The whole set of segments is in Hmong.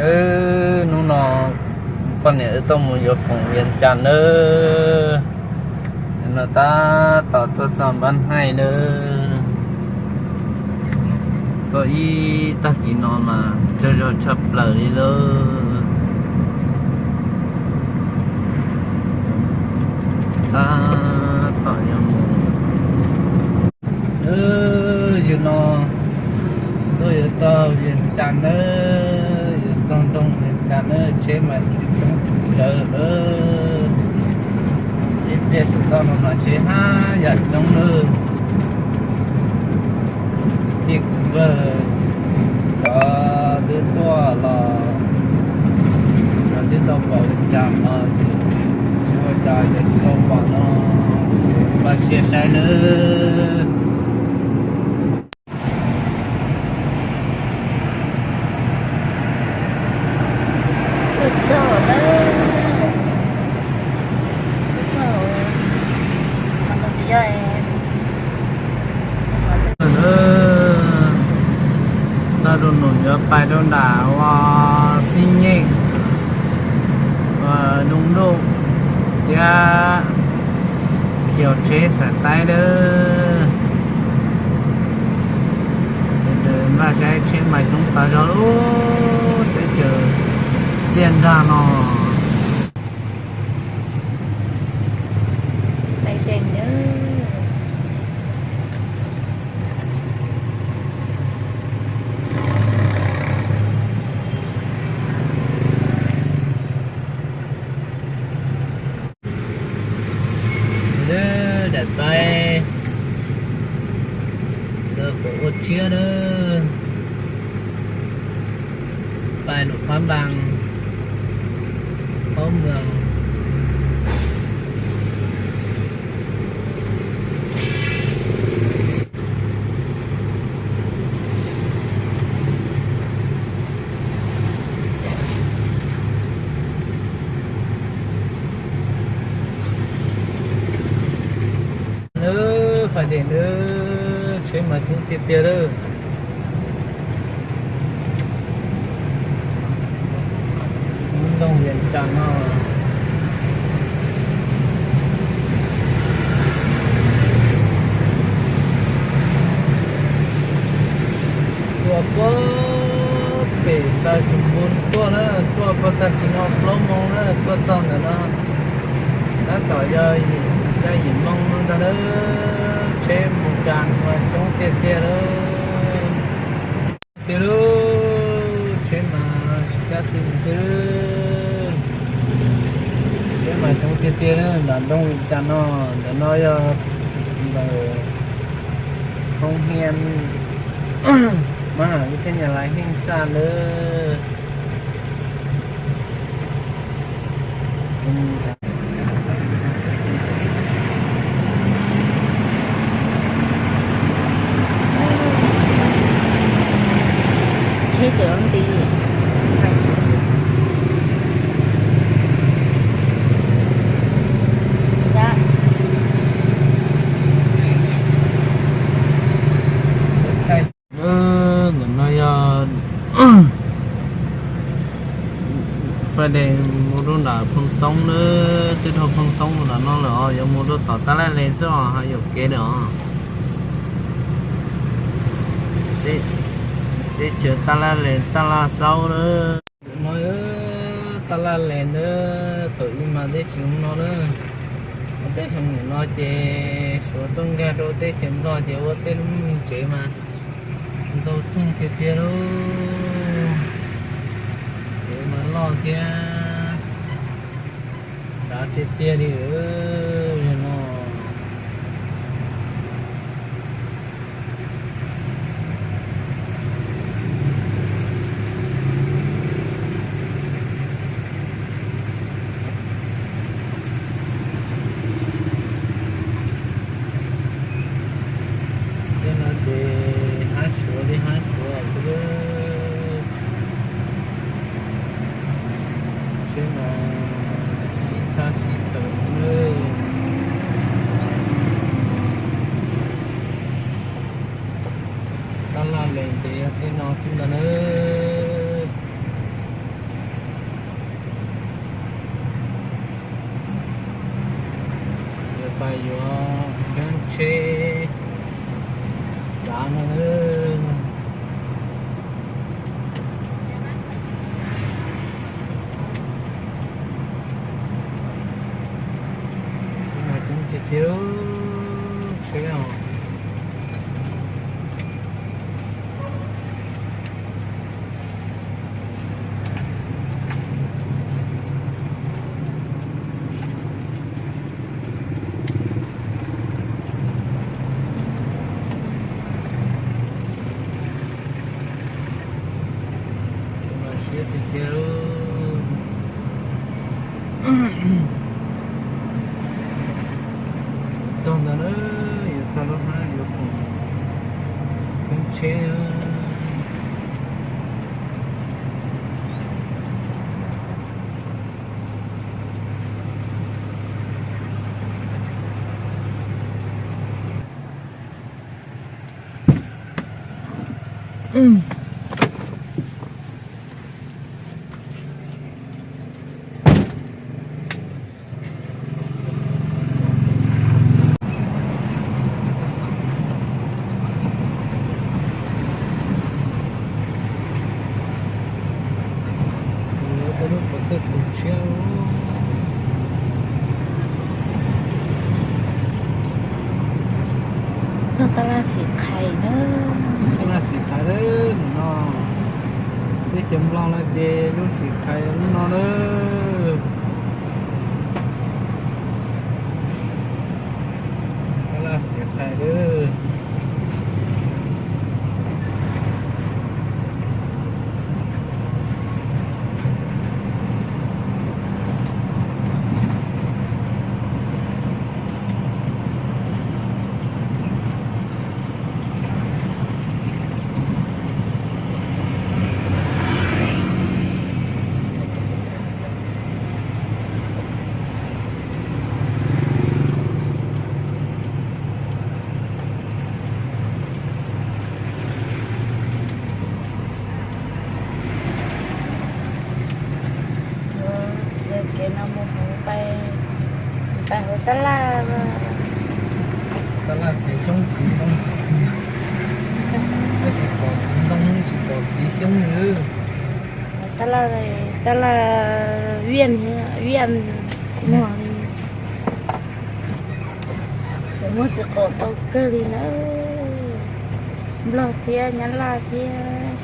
Hnub no poj niam wb tuaj mus yuav khoom Vias Cas nawb. No tab tom tuaj txog Npab Haij nawb. Tuaj ib tag kis no mas tsaug zog tshaj plaws li lawm. Tab tom yuav mus. Yog no tuaj yuav txog Vias Cas nawb, yuav txog nroog Vias Cas nawb, tsheb mas coob zawv lawm. Ib pliag saum toj no mas tsheb haj yam coob lawm. Tij kwv npawg cov twb tuaj los, cov twb tau pom Vias Cas no ces tsis ua cas, cov tsis tau pom no npaj siab saib nawb. Txog rau num yuav pais rau nram ua Xib Nyej, ua Doo Duj thiab Khiaus Tsheb Xais Taib lawm. Npaj saib tsheb mas coob tas zog lub teb chaws tiaj nrag no. Daim pais, lawv puas ua tshiab lawm. Pais lub Phab Npas, Phab Npas. Lawm, fais dej lawm, tsheb mas coob tiag tiag lawm. Lub nroog Vias Cas no. Tuaj puag pem Xais Xus Npus tuaj na, tuaj puag tag kis no plaub moos na, tuaj txog ntawm no tab tom yog xya yim moos no ntag lawm. Tsheb mus cas mas coob tiag tiag lawm. Tiag lub tsheb mas sib cab twg xwb. Tsheb mas coob tiag tiag nram nroog Vias Cas no. Ntawm no yog ntawm hoob hias mab ham vib thab nyas lais Heej Xaj lawm. Ntawm no yog Fais Des mus rau nram Phoo Toob na, twb dhau Phoo Toob nram no lawm os, yuav mus rau tom Tab Laj Les xwb os, ho yuam kev lawm os. Teb chaws Tab Laj Les, Tab Laj Xaub na. No Tab Laj Les na, thaum ub mas teb chaws no na, teb chaws nim no ces Suav tuaj nkag rau teb chaws Nplog ces ua tej lub me tsev mas ntau txeeg tiag tiag lauj. Tsev mas loj thiab dav tiag tiag li no. Tej no ces hab Suav li hab Suav xwb. Tsheb no sib thab sib chaws na. Yuav kheeb tsheb dav no na. Coob tiag tiag, tsheb os. Siab tiag tiag. Txog ntawd na, yuav txog lub hnab yuav koom kheeb tsheb. Lub pov thawj tus tshiab. Txog tab laj Xim Khais na. Tab laj Xim Khais lawm no. Teb chaws Nplog no ces lub Xim Khais lub no lawm. Tab laj Xim Khais lawm. Txij kev no mus mus pais, pais hauv tab laj, tab laj txiv xyoob txiv ntoo, tab sis pom txiv ntoo tsis pom txiv xyoob li. Tab laj, tab laj Viaj, Viaj Muag li. Muaj txiv qaum tau kawg li na, Nplog thiab Nyab Laj thiab.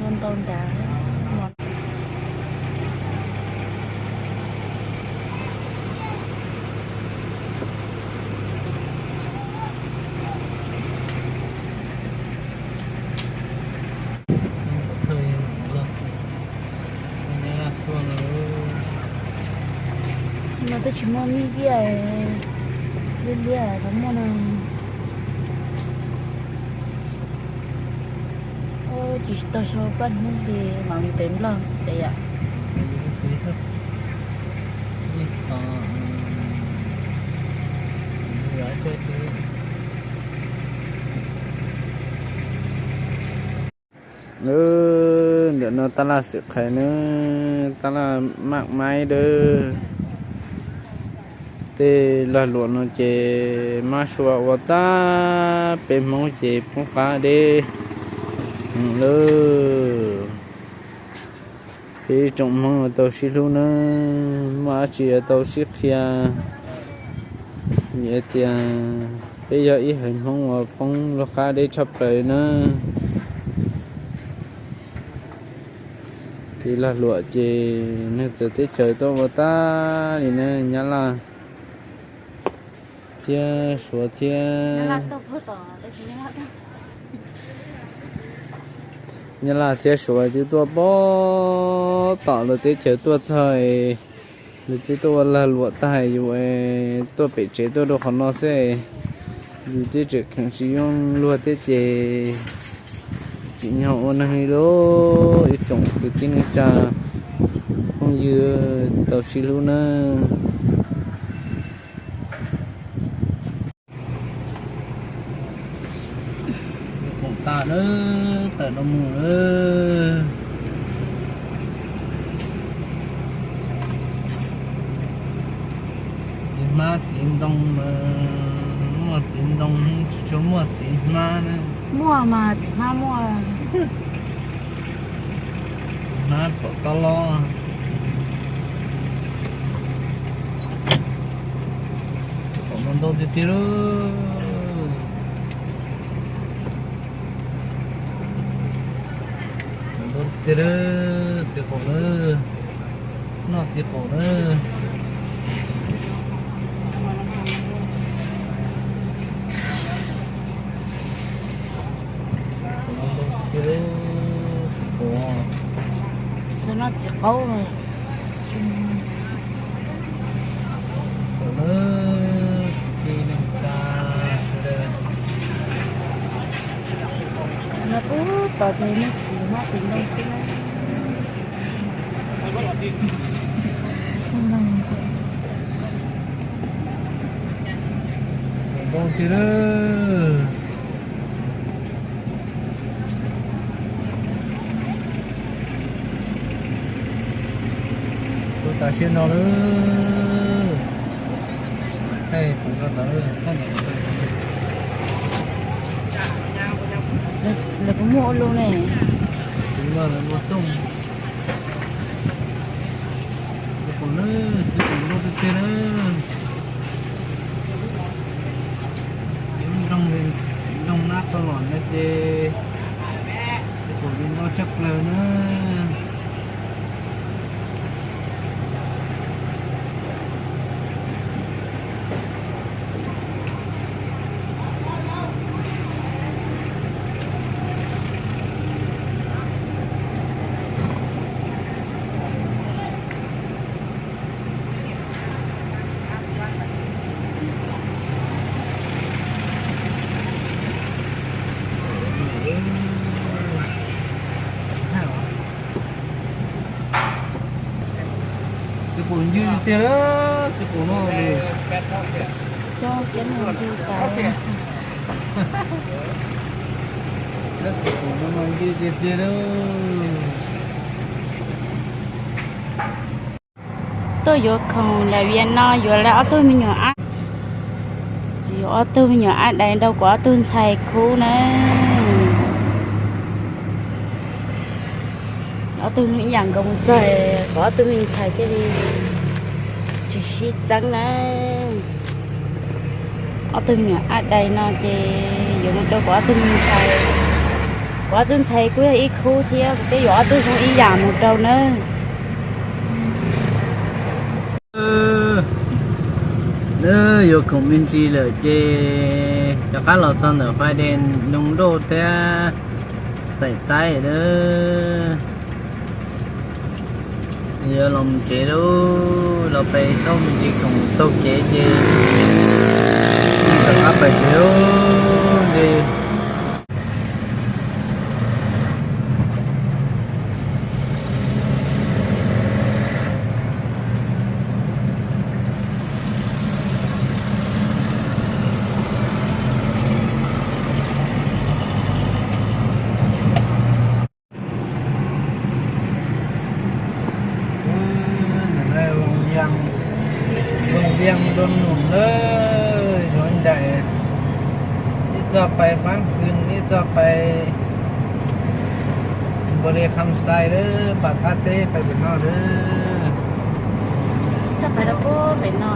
Ntau ntau nrad. No twb tsis muaj mij viaj, liab liab los muaj no. Ces tsis tau sau paj hnub ces mam li pem Nplog pem yom. Ntawm no tab laj Xim Khais na, tab laj Maj Maib dawb. Tej lag luam no ces mab sua ua tag, peb Hmoob ces poob qab deb lawm. Peb ib tsoom Hmoob yuav tau sib hlub nawb, muaj dab tsi yuav tau sib qhia. Vim hais tias peb yog ib haiv Hmoob uas poob lub qab deb tshaj plaws nawb. Kev lag luam ces neeg txawv teb chaws tuaj ua tag li na, Nyab Laj thiab Suav thiab. Nyab Laj thiab Suav twb tuaj pab tom lawv teb chaws tuaj txog, lawv twb tuaj ua lag luam tag, yus tuaj pem tsev tuaj rau qhov no xwb, yus twb tseem kheev tsis yooj luag thiab ces tsim nyog ua neeg li lauj. Ib tsoom kwv tij neej tsa phooj ywg tau sib hlub nawb. Khoom tas lawm, tawm no mus lawm. Txiv hmab txiv ntoo mas muaj txiv ntoo, tsis tshua muaj txiv hmab na. Muaj mas txiv hmab muaj. Txiv hmab pom toj loj. Khoom no ntau tiag tiag lauj. Ntau tiag tiag, txiv qaum na, noj txiv qaum na. Txiv qaum, xav noj txiv qaub. Txiv neej tsa sawv daws, no pub tod ces nej txiv hmab txiv ntoo xwb na. Ntoo tiag lawm. Tus tam sim no lawm. Lawv puas muaj ua luaj ne? Tus no lawv ua xoo. Tus no lawm, txiv qaum ntau tiag tiag na. Nroog, nroog nab qau lom no ces txiv qaum li ntau tshaj plaws na. Txiv qaum ncw tiag, txiv qaum no. Txiv qaum no mas ncw tiag tiag lauj. Tuaj yuav khoom nram Vias no yuav lawv ob tug me nyuam ab, yuav ob tug me nyuam ab dais rau kuv ob tug ntxhais khub na. Ob tug ib yam nkaus mus txog, kuv ob tug me ntxhais thiaj li tsis sib txeeb na. Ob tug me nyuam ab dais no ces yuav mus rau kuv ob tug me ntxhais. Kuv ob tug ntxhais kuj yog ib khub thiab, kuv thiaj yuav ob tug zoo ib yam mus rau nawb. Lawv yuav khoom me ntsis lawm ces rov qab los txog ntawm Fai Des Noo Nrauj thiab Xais Taib lawm. Yuav los mus tsev lauj, los pem tau me ntsis khoom taug kev ces rov qab pais tsev lauj. Zoo Vias Nroog Noom lawm, yuav ncaim ib txoj pais Pab Khwm, ib txoj pais Npaus Lis Kham Xais lawm, pam qab teb pais pem no lawm. Txoj pais rau pem no,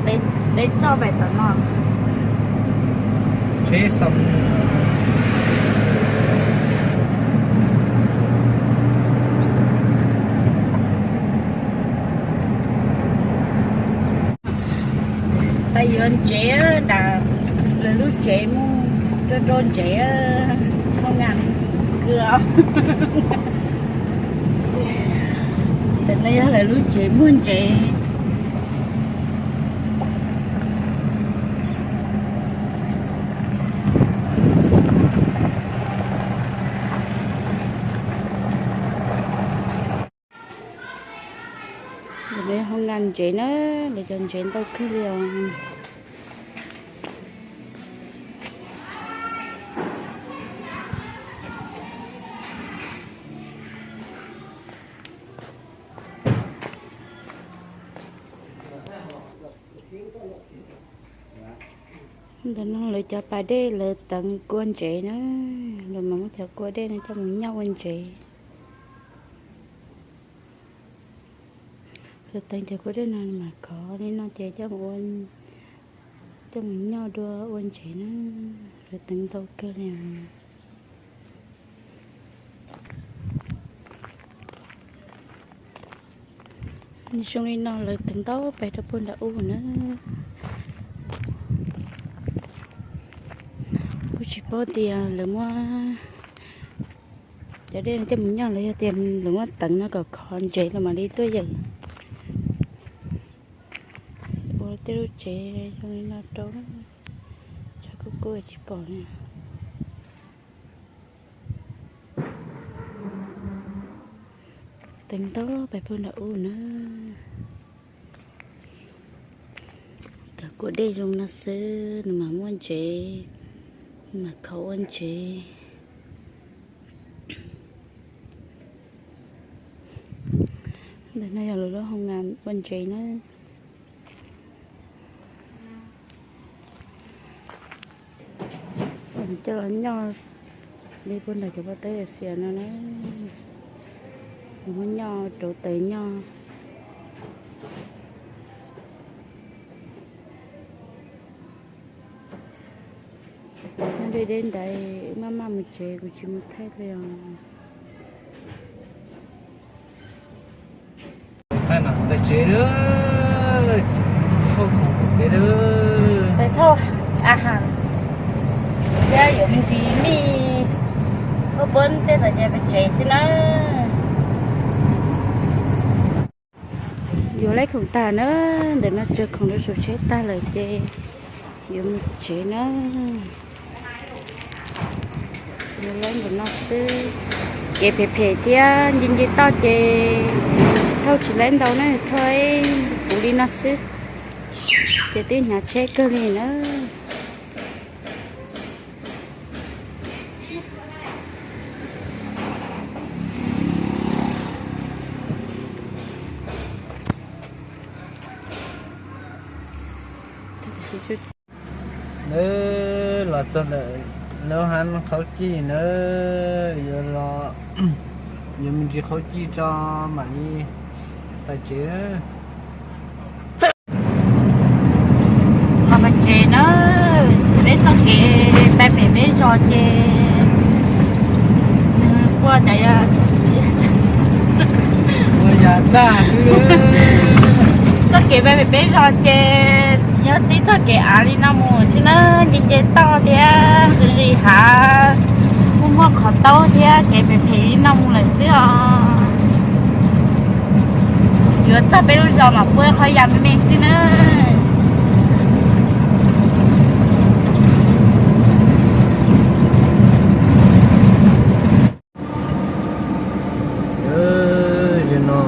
peb txoj pais tom no. Tsheb xom. Pais yuav ntsev, nram lawv lub tsev mus rau rau ntsev. Hoo Nkas kawg. Ntawm no yog lawv lub tsev muag ntsev. Ntawm no yog Hoo Nkas ntsev na, lawv cov ntsev ntau kawg li os. Ntawm no lawv cov pas dej lawv teev kua ntsev na, lawv mas muab cov kua dej no coj mus nyoj ua ntsev. Lawv teev cov kua dej no mas khov li no ces coj mus nyoj dua ua ntsev na, lawv teev ntau kawg li. Zoo li no lawv teev ntau pes rau puag nram ub na. Kuv tsis paub tias lawv muab cov dej no coj mus nyoj los yog tias lawv muab teev no kom khov ntsev los mam li tuaj yawm. Ua tej lub tsev zoo li no rau, tshav kub kub tsis pom li. Teev ntau pes puag nram ub na. Cov kua dej zoo no xwb nws mas muaj ntsev, nws mas khov ua ntsev. Ntawm no yog lawv lub Hoo Nkas ua ntsev na. Coj los nyoj li puag nram cov pas teb xias no na. Muab nyoj rauv taws nyoj. Nyob deb deb nrad, wb maj maj mus tsev, kuv tsis mus thaij li os. Pais thauj a has, thiab yuav me ntsis mij, koj puab tej tom ces pais tsev xwb na. Yuav laib khoom tag na, ntawm no tsawg khoom rau saum tsheb tag lawm ces yuav mus tsev na. Yuav laib ntawm no xwb. Kev phem phem thiab nce nce toj ces thauj tsis laib ntau na, thauj puv li no xwb ces twb hnyav tsheb kawg li na. Nawb, los txog ntawm lub hab qhaub cij nawb, yuav los, yuav me ntsis qhaub cij tso mam li pais tsev. Los pais tsev na, peb txoj kev pais pem peb zos ces nws ua cas yog, txoj kev pais pem peb zos ces yog tib txoj kev av li no mus xwb na, nce nce toj thiab nqhis nqhis hav, muaj muaj qhov taub thiab kev phem phem li no mus lawm xwb os. Yuav txog peb lub zos mas puab qhov yam me me xwb na. Zaum no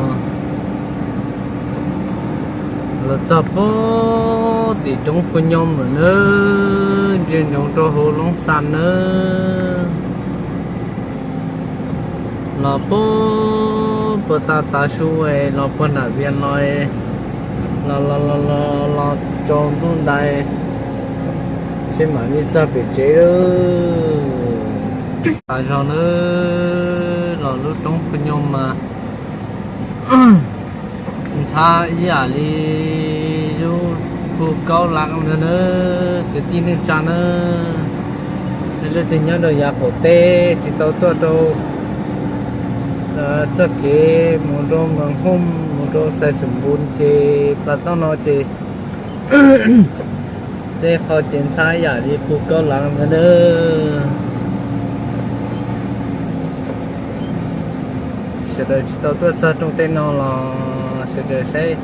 los txog puag tim roob Phu Nyoog lawm nawb, ntsia ntsoov rau hauv Loob Xa nawb. Los puag puag ta tav su es los puag nram Vias los, los los los los los rau ntuj ntais, seb mam li txog pem tsev lawm. Tas zog nawb, los lub roob Phu Nyoog mas ntxhab ib yam li lub Phu Kaub Lav ntag nawb, kwv tij neej tsa nawb. Nej leej twg nyob rau yav qaum teb tsis tau tuaj rau txoj kev mus rau Mas Hooj mus rau Xais Xum Npus ces pas toj no ces tej qho ces ntxhab ib yam li Phu Kaub Lav ntag nawb. Sawv daws tsis tau tuaj txog rooj tej no los sawv daws saib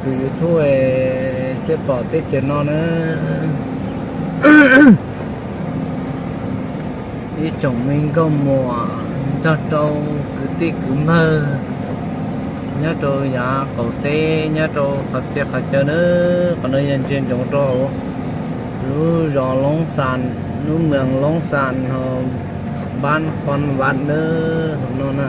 tus YouTube thiaj pom teb chaws no na. Ib tsoom me nkauj muam nrog rau kwv tij kwv npawg nyob rau yav qaum teb, nyob rau qhov txhia qhov chaw na. Qhov no yog ntsia ntsoov rau hauv lub zos Loob Xas, lub moos Loob Xas, hauv npab Qhon Vaj na, hauv no na.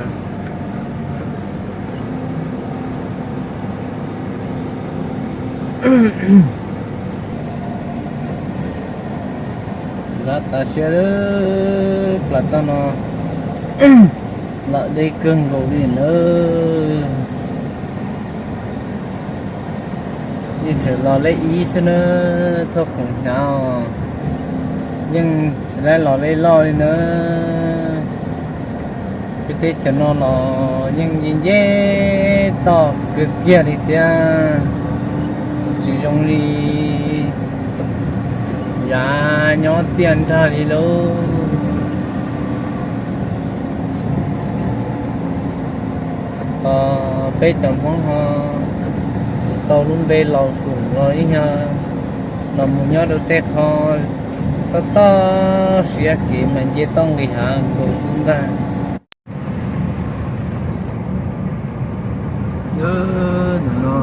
Ntxhab tas siab, plas toj no los deb kawg nkaus li nawb. Yeej tseem los lej ib xwb nawb, thaj khoom hnyav os, yeej tsis laib los lej loj li nawb. Peb teb chaws no los yeej nce nce toj kawg kiag li thiab, tsis zoo li yav nyob tiaj nrag li lauj. Peb cov Hmoob ho tau lub npe laus xum los yeej yog los mus nyob rau tej qho toj toj siab kev mas nce toj nqis hav nkaus xwb ntag. Ntawm no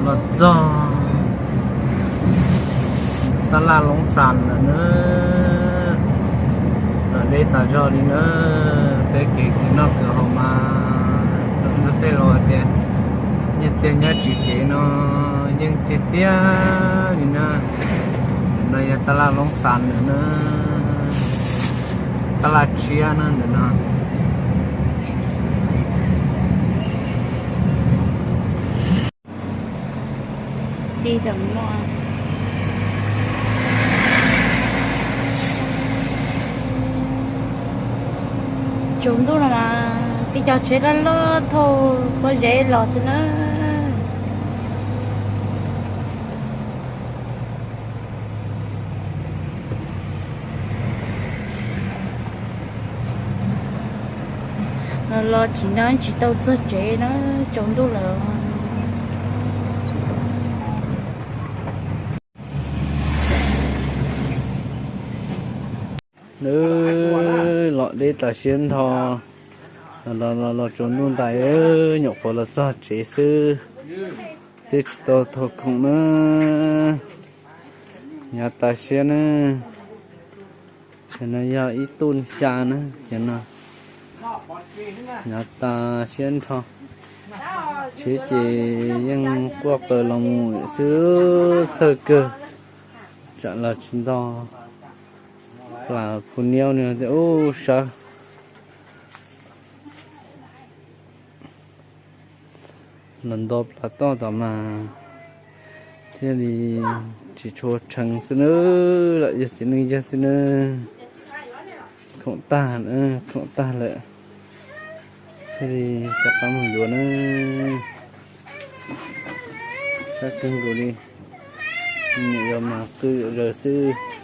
los txog tab laj Loob Xas lawm na. Los deb tas zog li na. Peb kev khwv noj khwv haus mas luag tej laus hais tias nyiaj txiag nyob tsis kev no yeej tiag tiag li na. No yog tab laj Loob Xas lawm na, tab laj tshiab na ntawm no. Tsaus ntuj no mas tib co tsheb loj loj thauj pob zeb los xwb na. Los los tsis no tsis tau txog tsev na, tsaus ntuj lawm. Nws los deb tas siab ntho, los los los tsaus ntuj ntais, nyuam qhuav los txog tsev xwb, twb tsis tau thau khoom na. Hnyav tas siab na. Cov no yog ib tuj xya na, cov no hnyav tas siab nrho. Tsheb ces yeej quaj qw los mus xwb, txhawj kawg, tsam los tsis nto plas phu niab li tias ub sawv. Los nto plas toj tom mas thiaj li tsis tshua rheev xwb nawb, lam yog txiv neej yawg xwb nawb. Khoom tag, khoom tag lawm thiaj li rov qab mus yuav nawb. Sab kawg nkaus li, niam yau mas qw zom zaws xwb.